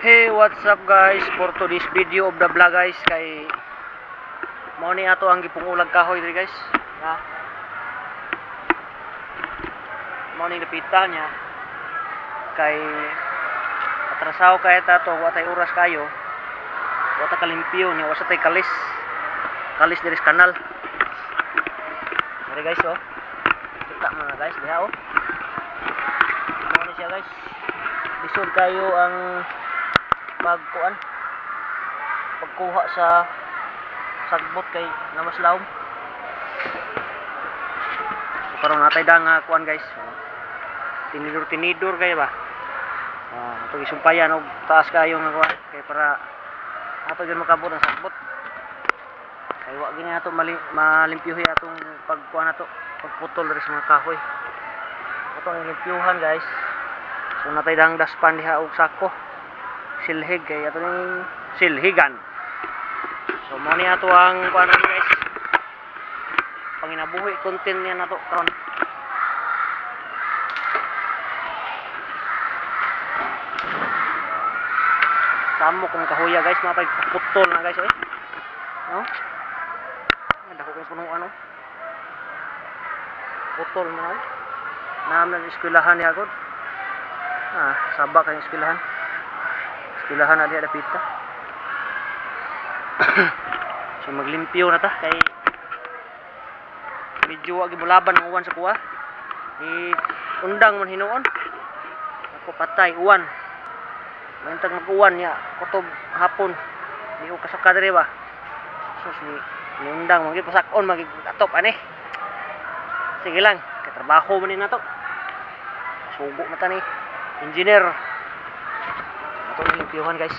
Hey, what's up, guys? For today's video of the vlog, guys, kay mao ni ato ang gipungulag kahoy diri, guys. Ha? Mao ni napita niya kay atrasaw kay ta to, wa tay oras kayo. Wa ta kalimpyo niya, wa sa tay kalis. Kalis diri sa kanal. Diri, guys, oh. Kita mo na, guys, diha oh. Mao ni siya, guys. Lisod kayo ang pagkuan, pagkuha sa sagbot kay namaslawom. So karon natay da nga kuan, guys, tinidor tinidor kayo ba, ah, ato gisumpayan og taas kayo nga kuan kay para ato gyud makabot ang sagbot kay wa gini ato mali, malimpyuhi atong pagkuan nato, pagputol diri sa mga kahoy. Ato ang limpyuhan, guys. So natay dang daspan diha og sako, silhig, kay ato ning silhigan. So mo ni ato ang kuan, guys, panginabuhi content niya nato karon. Samo kung kahuya, guys, mapay putol na, guys, oy, no? Dako kay punuan, no? Putol mo na naam na eskwelahan niya gud. Ah, saba kay eskwelahan, eskwelahan na diha dapita. So maglimpyo na ta kay medyo wa gibulaban ang uwan sa kuha. Ni undang man hinuon. Ako patay uwan. Maintag mag-uwan niya kutob hapon. Di ko kasaka diri ba. Sus, ni undang man gyud, pasak-on magig atop ani. Sige lang, kay trabaho man ni nato. Sugo na ta ni engineer. Ato ni limpyuhan, guys.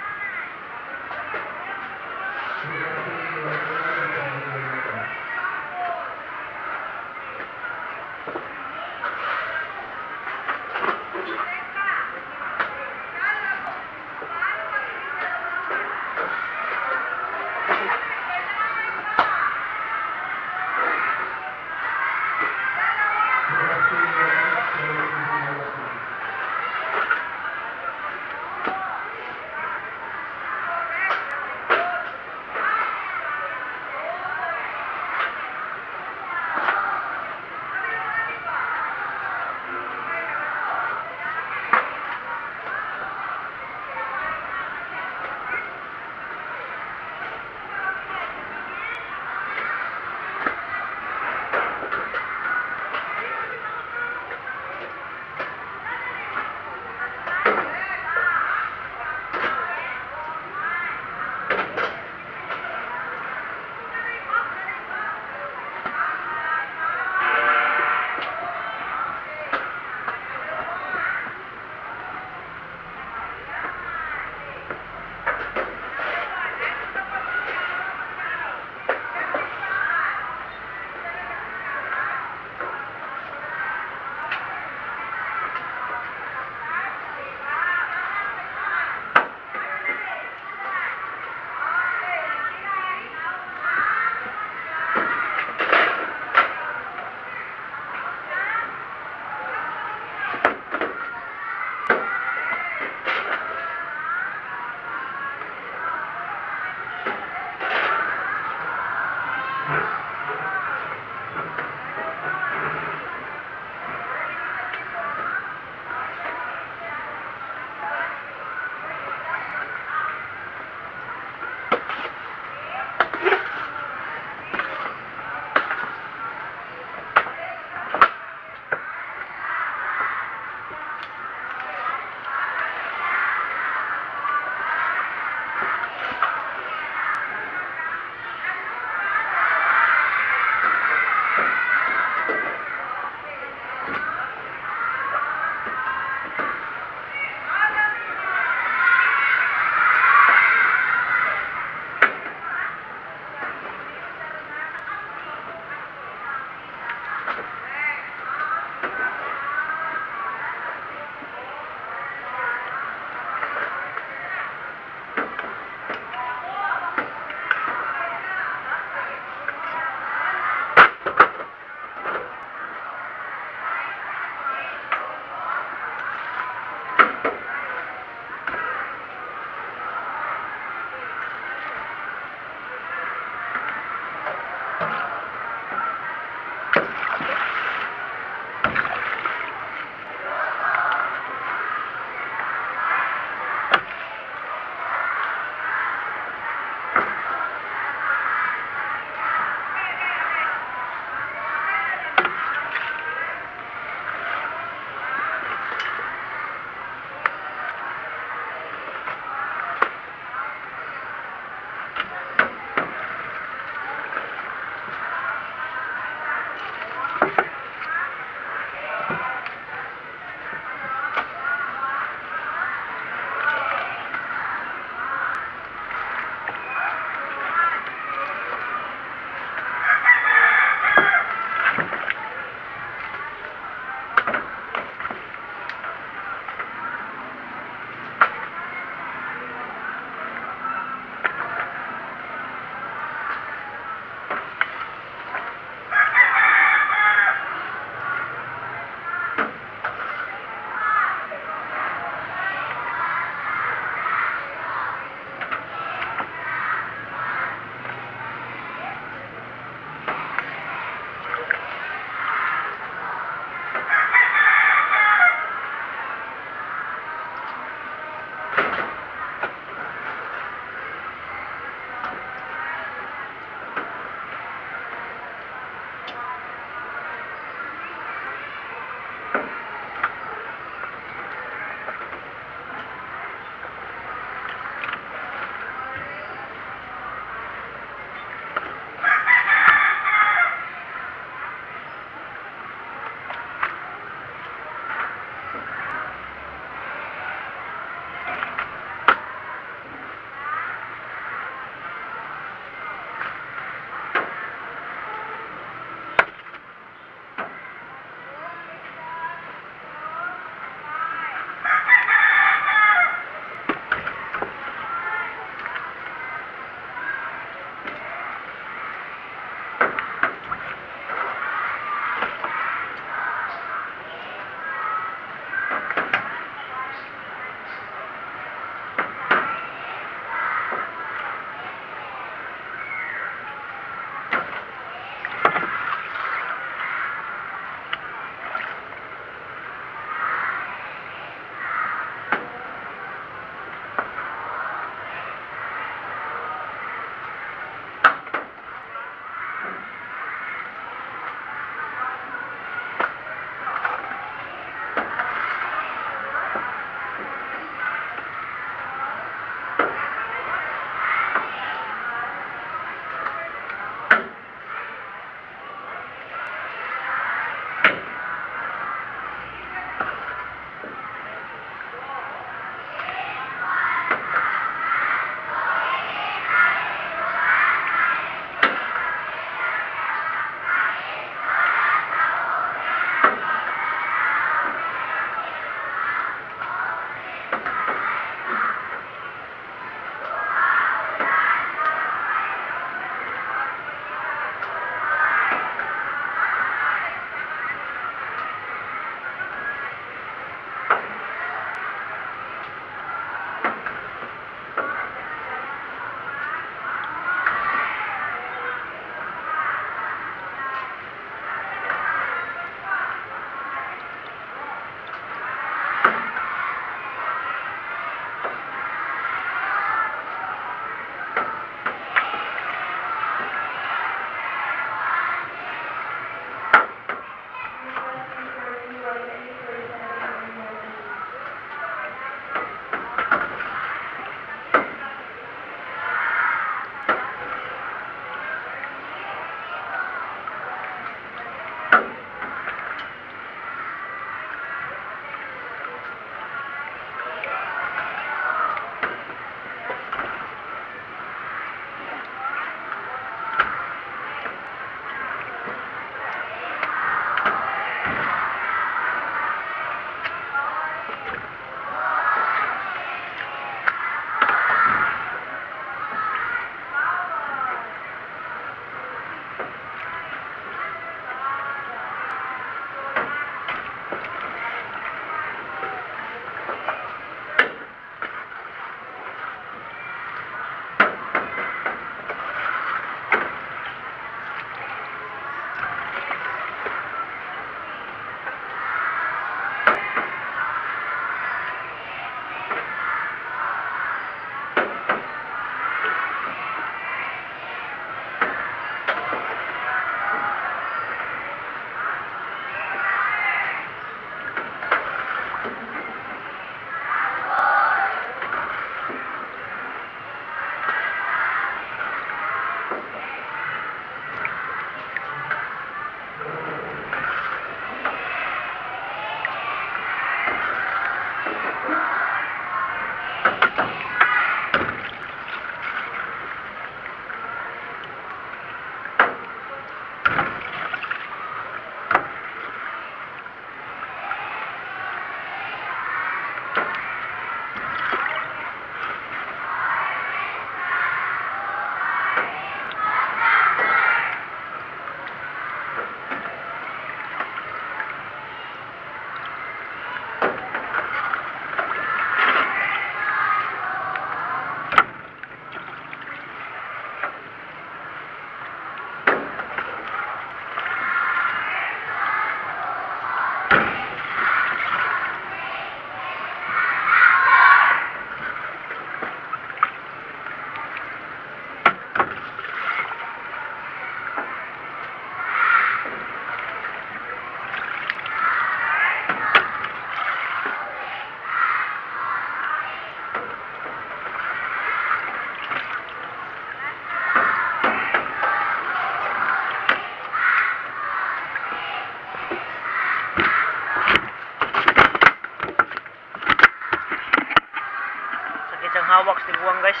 Sakit siyang hawak sa tiguang, guys.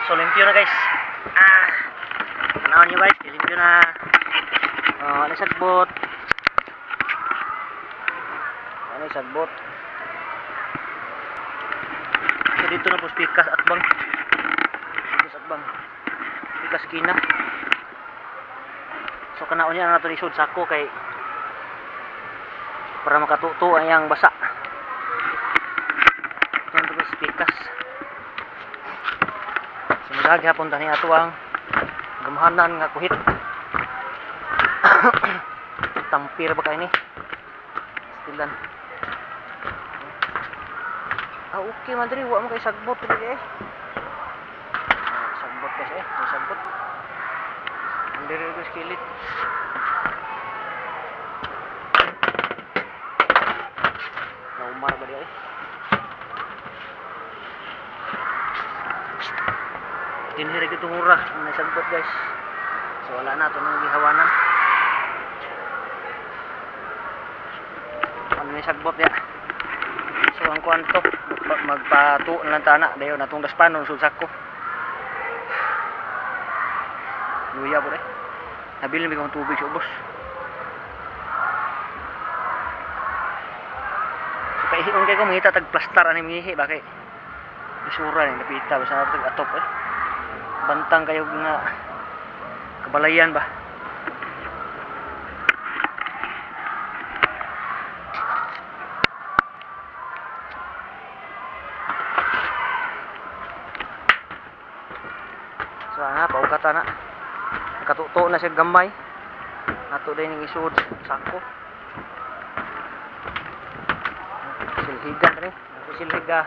So limpyo na, guys. Tanawan nyo, guys, limpyo na. Oh, ano sagbot? Ano sagbot? So dito na po pikas atbang. Dito sa atbang. Pikas kina. So kanaon niya na nato isod sako kay para makatuto ang iyang basa. Ito na ito pikas. So magagi hapon tani ato ang gamhanan nga kuhit. Tampir ba kay ni? Stilan. Okay man diri, wa man kay sagbot diri eh. Sagbot kasi eh, may sagbot. Ang diri ko skilit. Naumar ba di ay? Dinhi ra gyud hura ang nasagbot, guys. So wala na ato nang gihawanan. Ano ni sagbot ya? So ang kuan to, magpatuo na lang tana dayon atong daspanon sud sako. Luya po eh. Nabili mi kong tubig sa ubos. So paihion kay ko mangita tag plastar ani mangihi ba kay isura ni napita basta tag atop eh. Bantang kayo nga kabalayan ba. So ana paugata na. Nakatuto na siya gamay. Ato din ning isud sako. Silhiga ni, ako silhiga.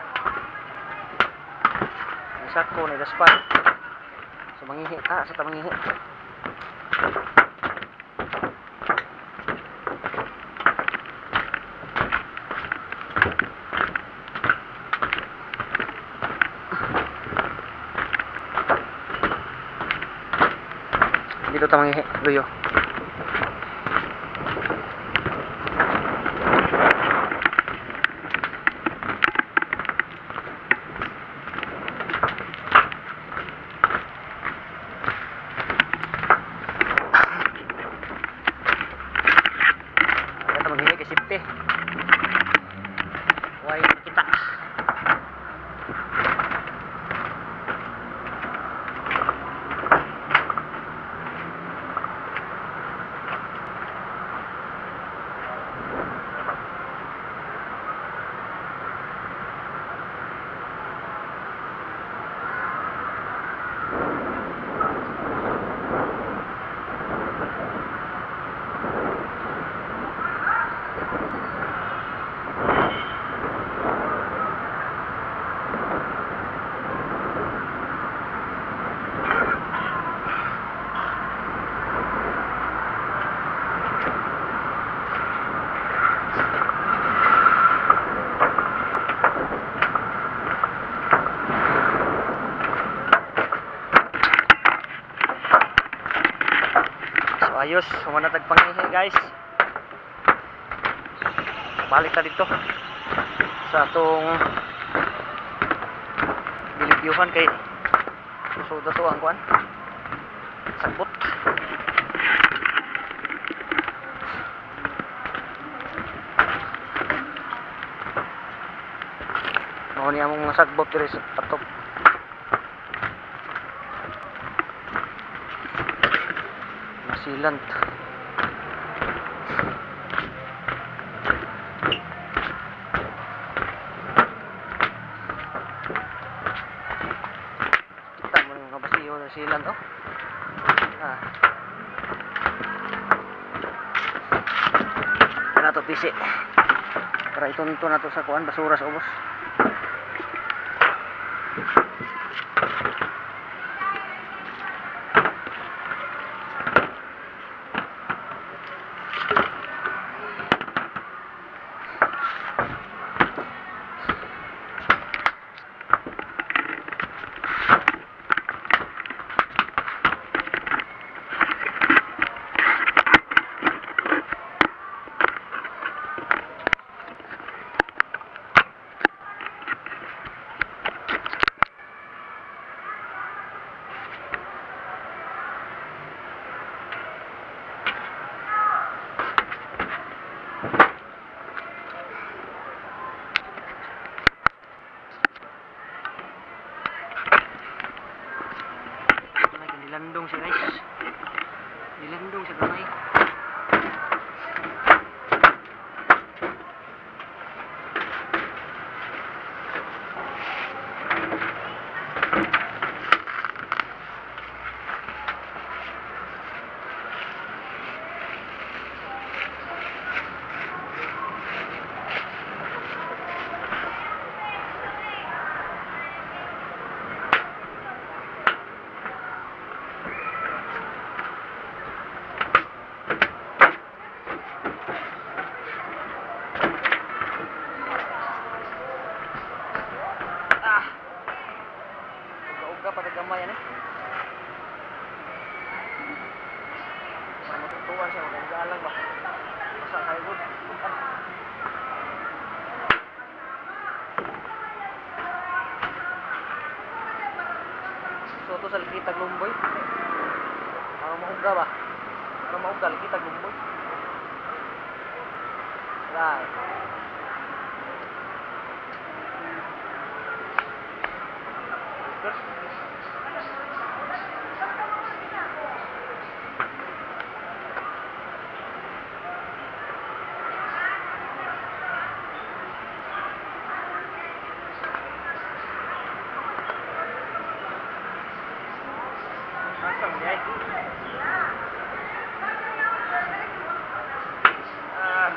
Ang sako ni daspan. So mangihi ta sa ta mangihi. Dito ta mangihi, luyo. Kaya ta mangihi kay safety. Way kita. Naman na tagpangihi, guys. Balik ta dito sa atong gilibyuhan kay so to ang kuan. Sagbot. Mao ni among mga sagbot diri sa atop. Masilant. Kita mo yung kabasiyo ng silant, oh. Ah. Ano to pisi? Para itunto na to sa kuan basura sa ubos. Ay, nilandong siya, guys. Nilandong siya gamay. Ah! Uga-uga pa gamay ani. Para matutuan siya, mag lang ba? Basta kayo good. Ah. So to sa likitag lumboy. Para mauga ba? Para mauga likitag lumboy. Right. Good. Asa man diay? Ah.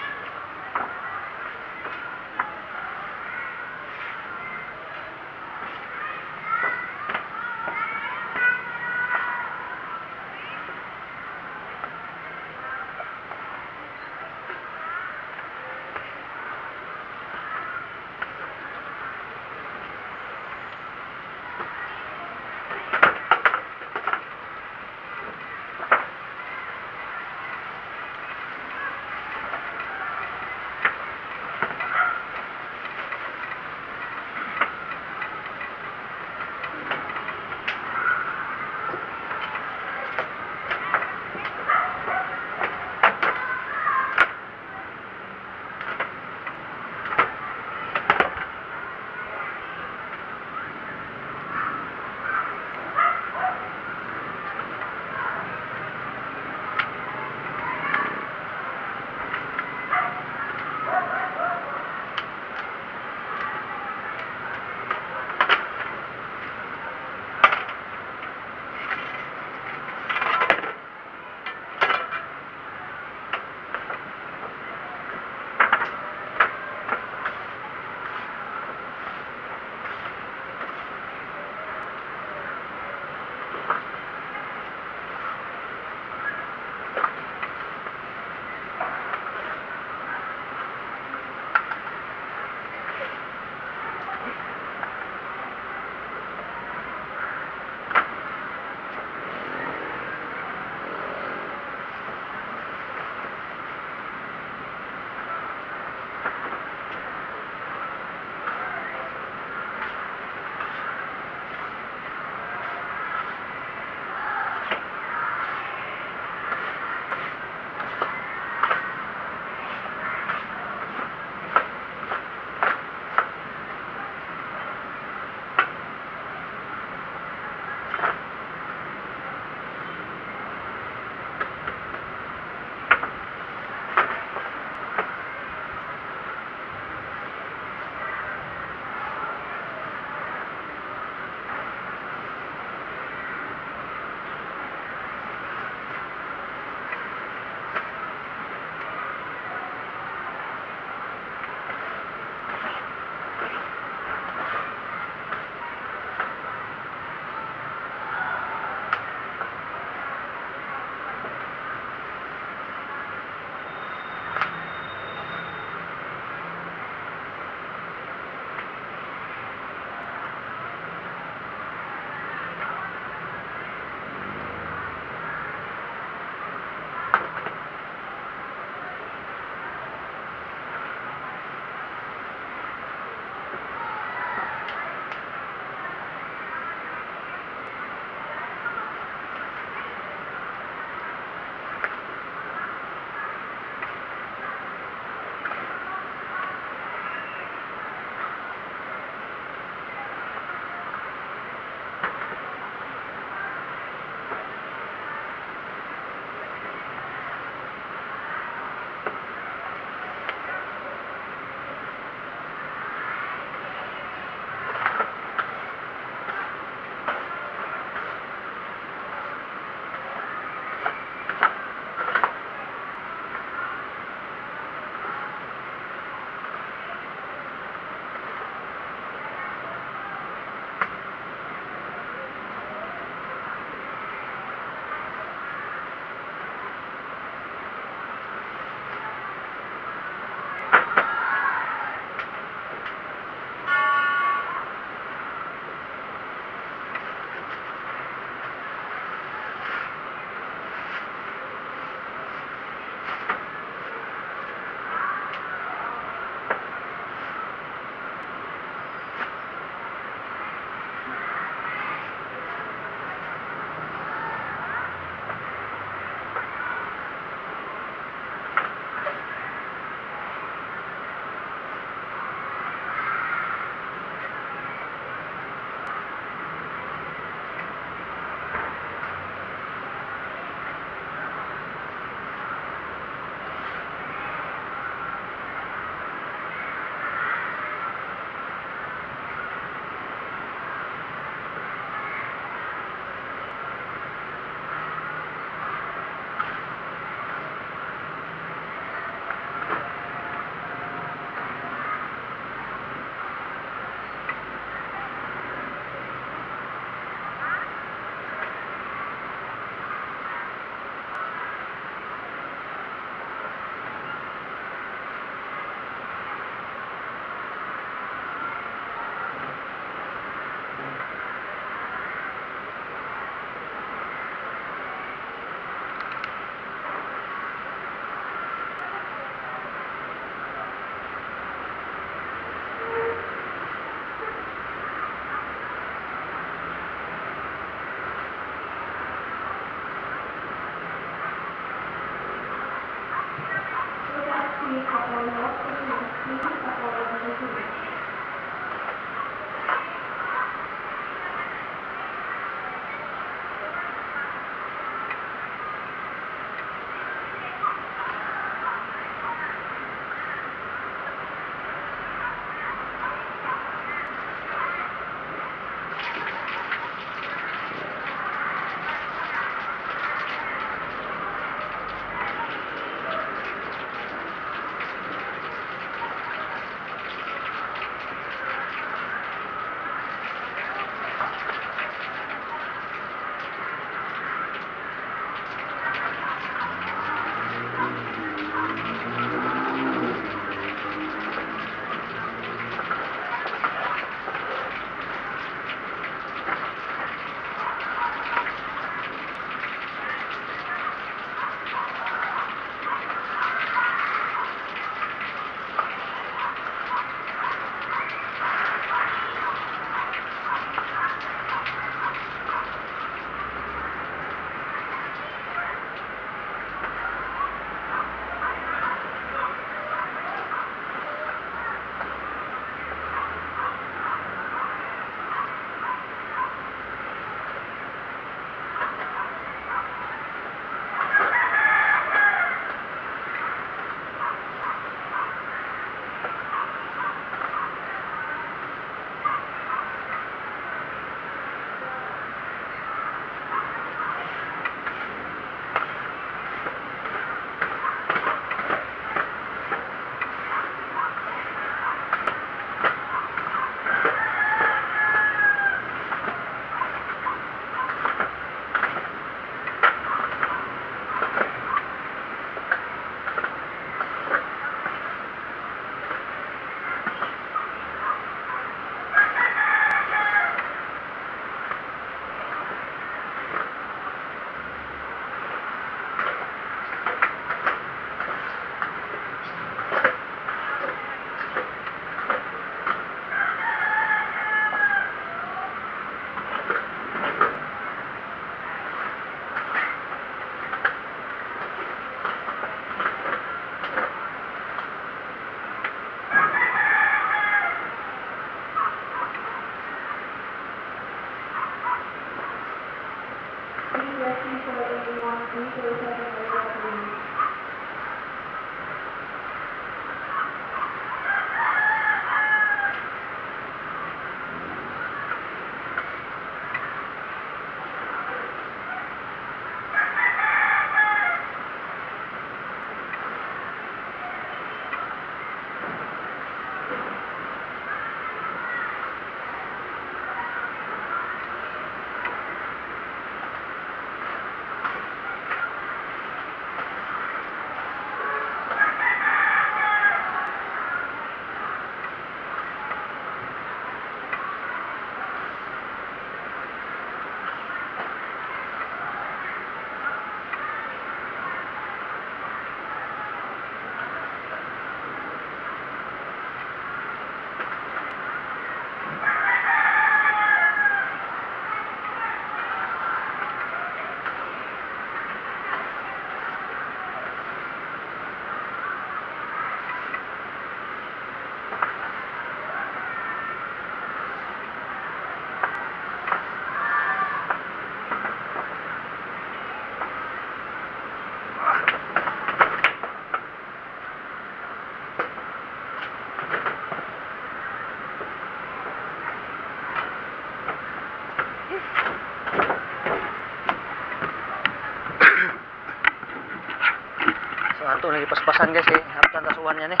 So ato nang ipaspasan, guys, eh. Haptan kasuhan yan eh.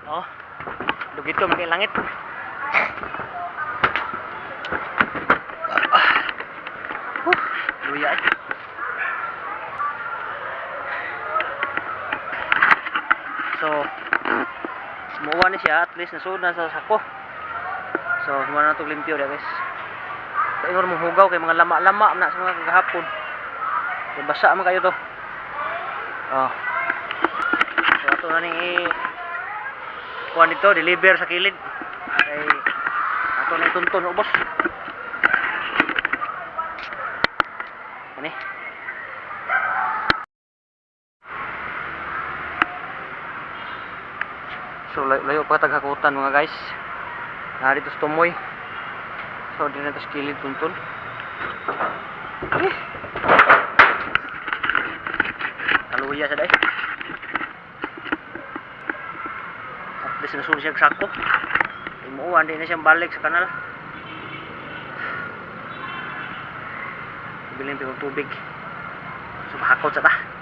Oh. Dugit ko mga langit. Ah. Huh, luya eh. So, muwa ni siya, at least nasud na sa sako. So, muna na itong limpyo dia, guys. Kaya mong hugaw kay mga lama-lama na sa mga kagahapon. Kay basa man kayo to. Oh. So ato na ning i kuan dito, deliver sa kilid. Kay ato na ituntun ubos. Ani. So layo pa taghakutan mga guys. Na dito sa Tumoy. So di na to sa kilid tuntun. Eh. Kaluya sa day. At least nasul siya sako. Imuuan di na siyang balik sa kanal. Bilin pa tubig. So mahakot sa ta.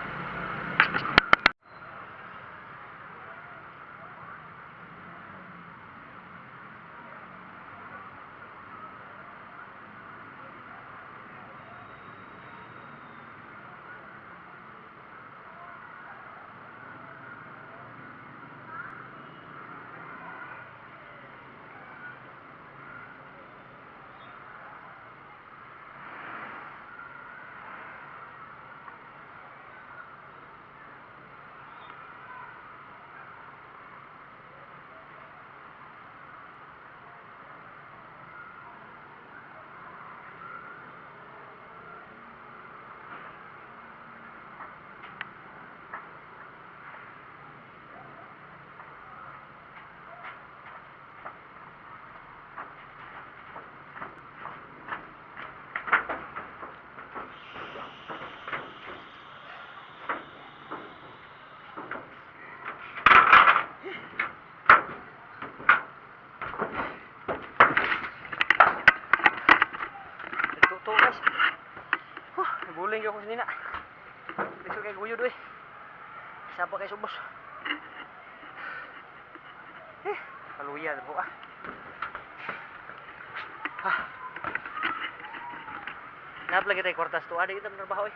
Tuto guys. Huh, nabuling ako sa nina. Lisod kay guyod oy. Sapa kay subos. Eh, kaluya na po ah. Ah. Napla kita kwartas to, adi kita trabaho oy.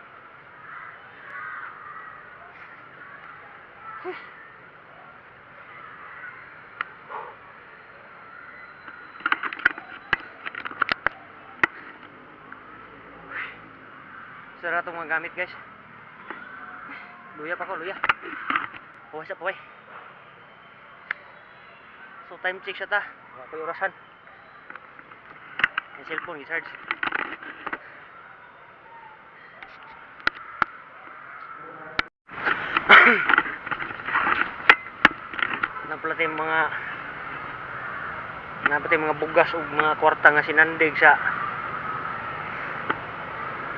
Eh. Sara itong mga gamit guys. Luya pa ko, luya. Puway sa puway. So time check siya ta. Wala ko'y orasan. Yung cellphone, i-charge. Napala tayong mga napala tayong mga bugas o mga kwarta nga sinandig sa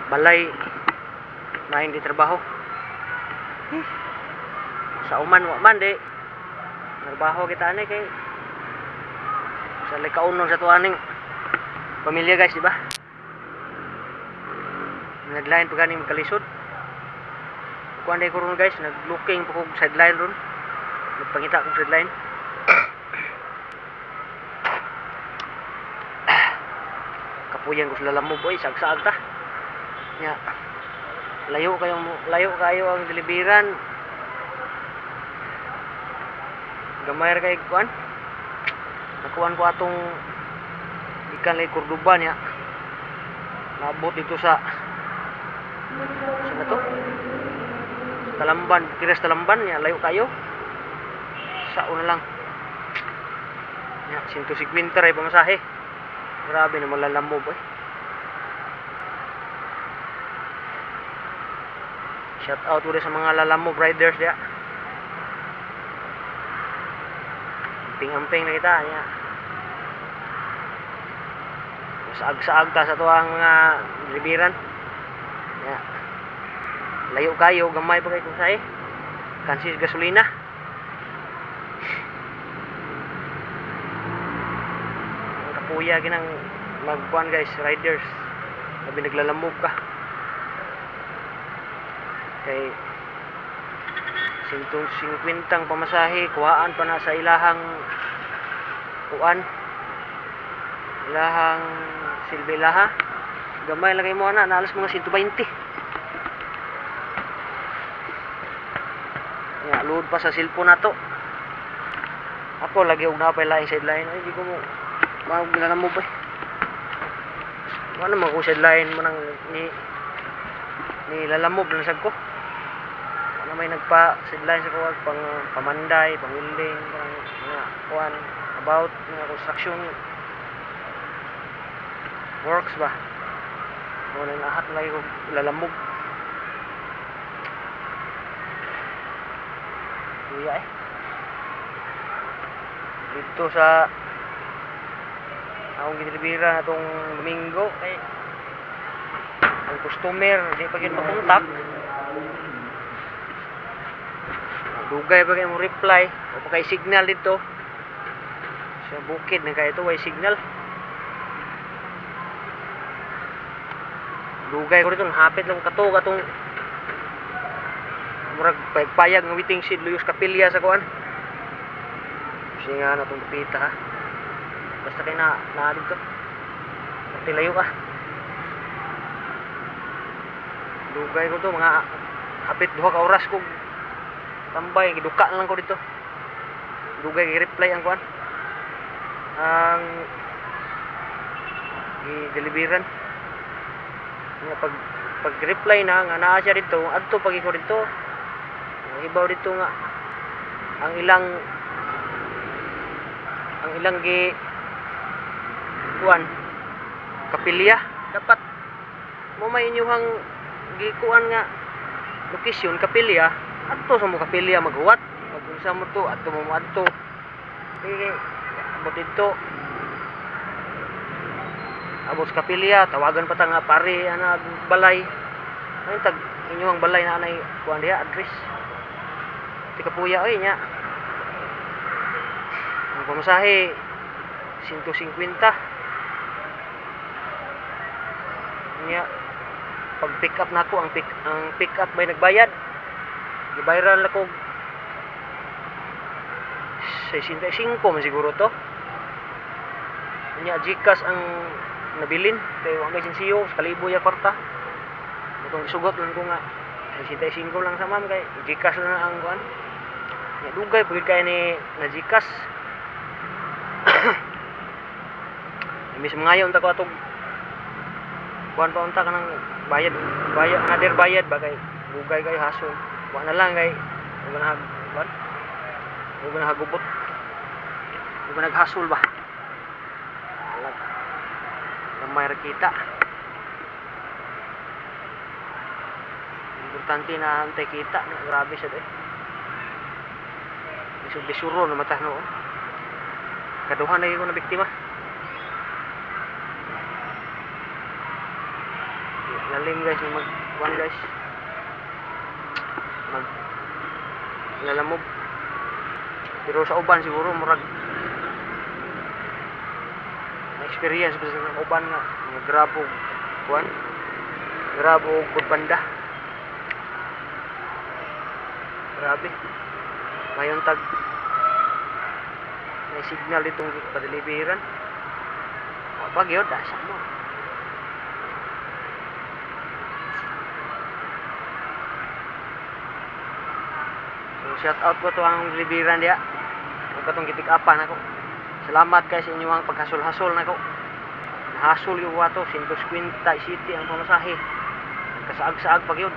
balay na hindi trabaho. Eh, sa uman wa man di trabaho kita ani kay sa likaunon sa tuaning pamilya guys, di ba? Naglain pa ganing kalisod. Kuan day ko ron guys, naglooking pa kog sideline ron. Nagpangita kog sideline. Kapuyan ko sa Lalamove boy, sagsaag ta. Nya. Layo kayo ang deliveran. Gamay ra kay kuan. Nakuan ko atong ikan lay Cordoba niya. Naabot dito sa na to? Talamban, Kiras Talamban niya, layo kayo. Sa una lang. Nya 150 ra pamasahe. Grabe na malalamove eh. Shout out ulit sa mga Lalamove riders diya. Amping-amping na kita niya. Saag-saag ta sa tuang mga ribiran. Ya. Layo kayo, gamay pa kay kung sae. Kansis gasolina. Ang kapuya ginang magkuan guys, riders. Labi naglalamove ka. Kay 150 pamasahe, kuhaan pa na sa ilahang kuan, ilahang silbi ilaha. Gamay lang kay mo ana, naalas mga 120. Ya, load pa sa cellphone nato. Ako lagi og napay laing sideline, ay di ko mo mo ba. Wala man ko sideline mo nang ni Lalamove lang sad ko. Wala may nagpa sideline sa kuwag pang pamanday, pang welding, pang mga kuan about mga construction works ba. Wala na lahat lagi ko Lalamove. Kuya eh. Dito sa akong gideliveran atong Domingo kay ang customer di pa gyud makontak. Dugay pa kay mo reply o pa kay signal dito sa bukid na kay ito way signal. Dugay ko dito, hapit lang katog atong murag payag nga waiting shed Luyos Kapilya sa kuan. Kasi nga na itong pita ha. Basta kay na na dito. Pati layo ka. Dugay ko to mga hapit 2 ka oras kog tambay, giduka na lang ko dito. Dugay gi-reply ang kuan. Ang gi-deliveran. Nga pag reply na nga naa siya dito, adto pag ko dito. Ang ibaw dito nga ang ilang gi kuan kapilya, dapat mo may inyuhang gikuan nga lokasyon kapilya, adto sa mo kapilya maghuwat magunsa mo to, adto mo adto kay abot dito, abot sa kapilya, tawagan pa ta nga pare ana balay ay tag inyuhang balay na anay kuan diha address ti kapuya oy nya. Ang pamasahe 150 nya. Pag pick up nako, ang pick up may nagbayad, gibayaran lang ko 65 man siguro to nya. GCash ang nabilin kay wa may sensiyo sa kalibo ya kwarta. Itong isugot lang ko nga 65 lang sa ma'am kay GCash lang ang kuan nya. Dugay pud kay ni na GCash. Imbis mangayo unta ko atog kuan pa unta kanang bayad bayad another bayad ba kay dugay kay hasol. Wa na lang kay ug na kuan ug na hagubot ug naghasol ba. Alag gamay ra kita. Importante na antay kita na grabe siya eh. Bisuro na mata no. Kaduha na gyud ko na biktima. Lalim guys na mag kuan guys. Mag lalamog. Pero sa uban siguro murag na experience ba sa uban nga mga grab og kuan. Grab og Foodpanda. Grabe. Mayon tag may signal itong padeliveran. Wa pa gyud asa mo. So shout out ko to ang deliveran diha. Ug katong gipick-upan nako. Salamat kay sa inyong paghasol-hasol nako. Nahasol yung wato 150 city ang pamasahe. Nagkasaag-saag pa gyud.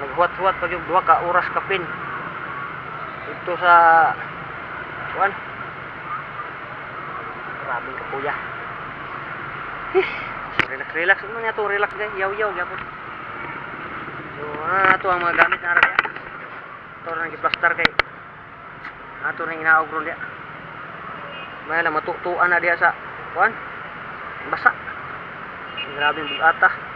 Naghuwat-huwat pa gyud 2 ka oras kapin. Dito sa kuan. Grabing kapuya. So relax relax man nga to, relax guys, yaw-yaw gyapon. So ato ang mga gamit na ara diha. Ato ra nang giplastar kay ato nang inaog ron diha. May lang matutuan na diha sa kuan. Basa. Grabing bugata.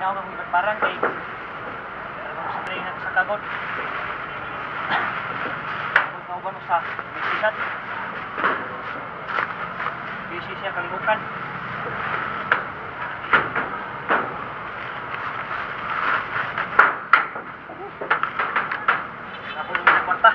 Hinaw akong ibatbaran kay sa train sa kagod. Ako kauban sa busy sad. Busy siya kalihukan. Ako na kwarta.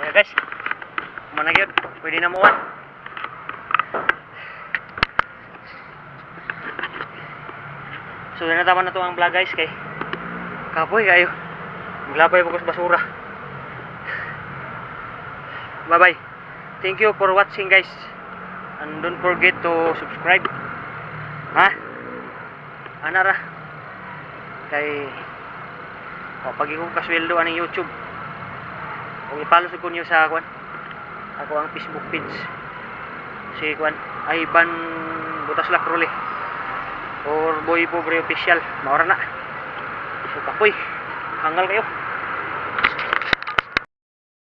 Wala guys. Mana gyud, pwede na muwan. So natama na to ang vlog guys kay kapoy kayo. Maglabay po ko sa basura. Bye bye. Thank you for watching, guys. And don't forget to subscribe. Ha? Ana ra. Kay oh, pag ko kasweldo aning YouTube. Kung i-follow sa ko niyo sa kwan. Ako ang Facebook page. Si kwan Ivan Butaslak Role or Boy Pobre Official. Maora na. So kapoy. Hangal kayo.